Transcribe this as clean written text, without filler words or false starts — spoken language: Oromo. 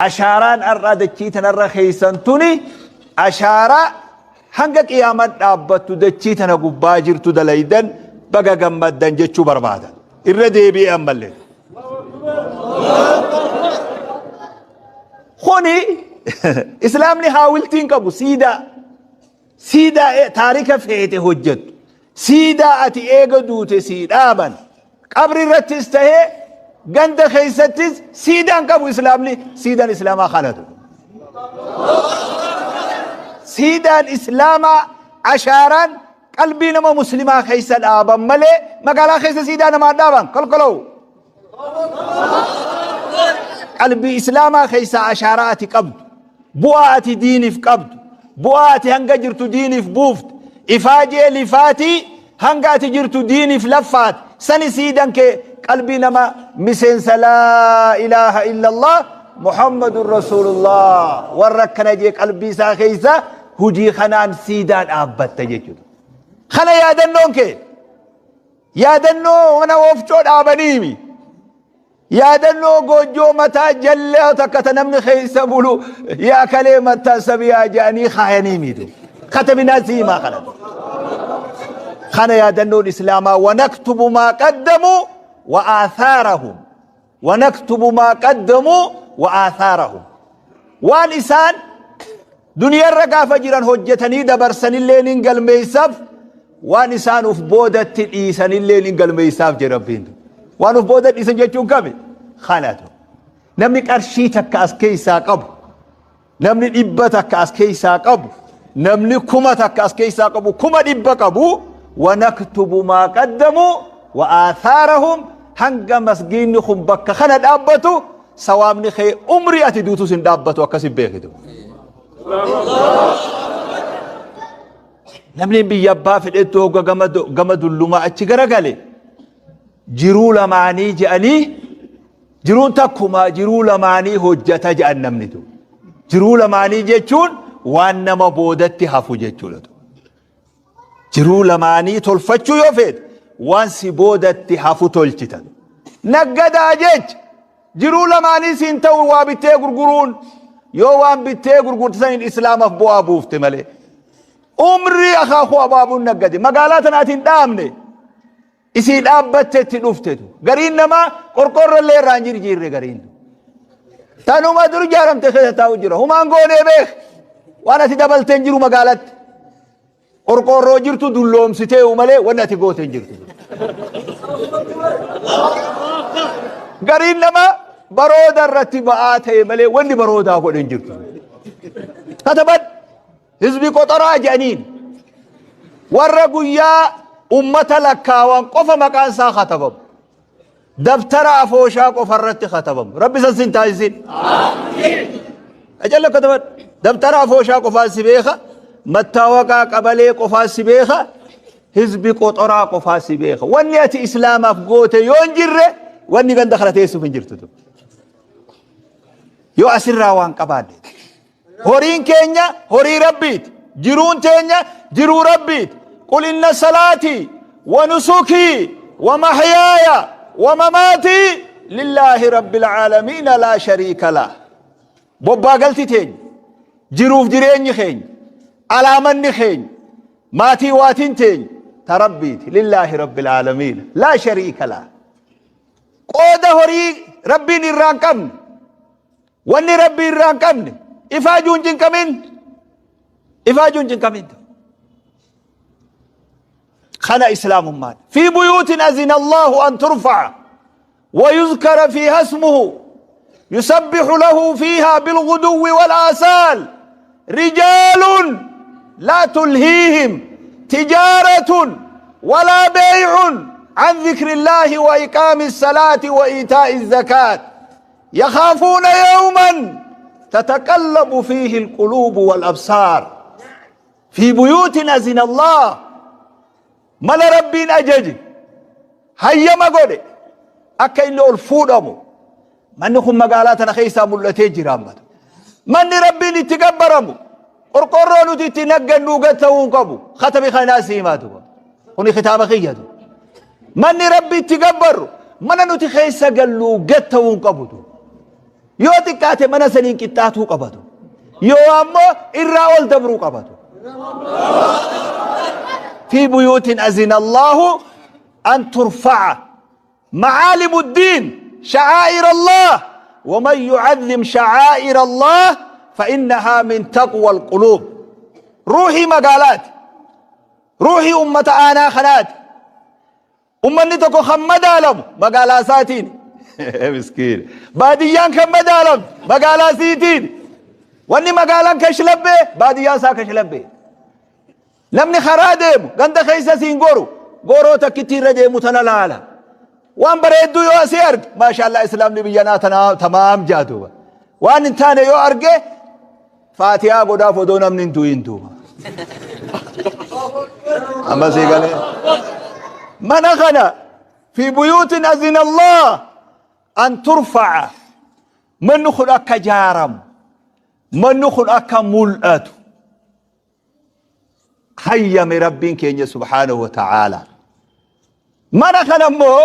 Ashaaraan har'aa dachii tanarra keessan tuni ashaaraa hanga qiyaaman dhaabbattu dachii tana gubbaa jirtu dalaydan baga gammaddan jechuu barbaada. Irra deebi'ee ammallee. Kuni islaamni haawiltiin qabu siidaa. Siidaa taarika feete hojjettu. Siidaa ati eega duute sii dhaaban. Qabri irrattis tahee ganda keessattis siidaan qabu islaamni siidaan islaamaa kanatu. Siidaan islaamaa ashaaraan qalbii nama muslimaa keessa dhaaban malee magaalaa keessa siidaa namaa dhaaban kolkoloo. Qalbii islaamaa keessaa ashaaraa ati qabdu, bu'aa ati diiniif qabdu, bu'aa ati hanga jirtu diiniif buufte, ifaajee lifaatii hanga ati jirtu diiniif laffaate, sani siidan kee qalbii nama miseensa laa ilaaha illallah Muhammadun Rasuulullah warra akkana jee qalbii isaa keessa hujii kanaan siidaa dhaabbatta jechuudha. Kana yaadannoon kee. Yaadannoo mana wofcoo dhaabaniimi. Yaadannoo goojjoo mataa jallaa takka ta namni keessa bulu yaa kalee mattaa sabiyaa jedhanii kaayaniimi. Katabinaa si himaa kana. Kana yaadannoon Islaamaa wanaktubu maa qaddamu wa aathaarahum. Wanaktubu maa qaddamuu wa aathaarahum. Waan isaan duniyarra gaafa jiran hojjetanii dabarsanillee nin galmeessaaf waan isaan uf boodatti dhiisanillee nin galmeessaaf jedhe Rabbiin. Waan uf booda dhiisan jechuun kami? Kanatu. Namni qarshii takka as keessaa qabu Namni 100 as keessaa qabu, namni 1000 as keessaa qabu, 100,000 qabu, wanaktubu maa qaddamu wa aathaarahum hanga masgiinni kun bakka kana dhaabbatu sawaabni kee umrii ati duutus hin dhaabbatu akkasi beekitu. Namni biyya abbaa fedhetti hogga gama dullumaa achi garagale jiruu lamaanii je'anii Jiruun takkuma jiruu lamaanii hojjata jedhan namni tu. Jiruu lamaanii jechuun waan nama boodatti hafu jechuudha. Jiruu lamaanii tolfachuu yoo feete waan si boodatti hafu tolchita. Naggadaa jecha jiruu lamaanii siin ta'u waa bittee gurguruun yoo waan bittee gurgurte saniin islaamaaf bu'aa buufte malee. Umrii akaakuu abaabuun naggade magaalaa tanaatiin dhaabne. Isii dhaabbatte itti dhuftetu. Gariin namaa qorqoorroo illee irraa hin jirjiirre gariin. Tanuma dur ijaaramte keessa taa'u jira. Humaan goonee beek. Waan ati dabaltee hin jiru magaalatti. Qorqoorroo jirtu dulloomsitee malee wanni ati goote hin jirtu. Gariin namaa barooda irratti ba'aa ta'e malee wanni baroodaa godhe hin jirtu. Katabadhu. Hizbi qoxoraa jedhaniin warra guyyaa ummata lakkaawan qofa maqaan isaa katabamu. Dabtara afooshaa qofa irratti katabamu. Rabbi san sin taasisin. Ajalla katabadhu. Dabtara afooshaa qofaan si beeka. Mattaawaqaa qabalee qofaan si beeka. Hizbi qoxoraa qofaa si beeka. Wanni ati islaamaaf goote yoo hin jirre wanni ganda kana teessuuf hin jirtu. Yoo asirraa waan qabaadde. Horiin keenya horii Rabbiiti. Jiruun teenya jiruu Rabbiiti. Qul inna salaatii wa nusukii wa mahyaaya wa mamaatii lillaahi rabbil aalamiina laa shariika lah. Bobbaa galti teenya, jiruuf jireenyi keenya, alaamanni keenya, maatii waatiin teenya ta Rabbiiti. Lillaahi rabbil aalamiina laa shariika lah. Qooda horii Rabbiin irraa hin qabne Wanni Rabbi irraa hin qabne ifaajuu hin cinqamin. Ifaajuu hin cinqamin. Kana islaamummaan. Fi buyuutin azina Allahu an turfa'a wa yuzkara fiiha ismuhu yusabbihu lahu fiiha bilguduwwi wal aasaal rijaalun laa tulhiihim tijaaratun walaa beey'un an dhikri Illaahi wa iqaami salaati wa iitaa'i zakaat Yakhaafuuna yawman tataqallabu fiihi alquluubu wal absaar fi buyuutin azina Allah mana Rabbiin ajaje hayyama godhe akka inni ol fuudhamu manni kun magaalaa tana keessaa mul'atee jira ammata manni Rabbiin itti gabbaramu qorqorroo nuti itti naggannuu gad ta'uu hin qabu katabi kanaa si himaatu kuni kitaaba kiyyatu Manni Rabbi itti gabbarru mana nuti keessa galluu gad ta'uu hin qabutu. Yoo xiqqaate mana saniin qixxaatuu qabatu. Yoo ammoo irraa ol dabruu qabatu. Fi buyuutin azina Allahu an turfa'a معالم الدين شعائر الله ومن يعظم شعائر الله فإنها من تقوى القلوب روحي مقالات روحي أمة آنا خنات Ummanni tokko kan madaalamu magaalaa isaatiin. Miskiin. Baadiyyaan kan madaalamtu magaalaa isiitiin. Wanni magaalaan kashlabbee baadiyyaan isaa kashlabbee. Namni karaa deemu ganda keessa siin goru goroo takkitti irra deemu tana laala. Waan bareedduu yoo asii arge maashaallah islaamni biyyanaa tanaa tamaam jaa duuba. Waan hin taane yoo arge Faatihaa godhaaf odoo namni hin du'in duuba. Amma sii galee. Mana kana fi buyuutin azina Allah an turfa'a manni kun akka jaaramu manni kun akka mul'atu hayyame rabbiin keenya subhaanahu wa ta'ala. Mana kana immoo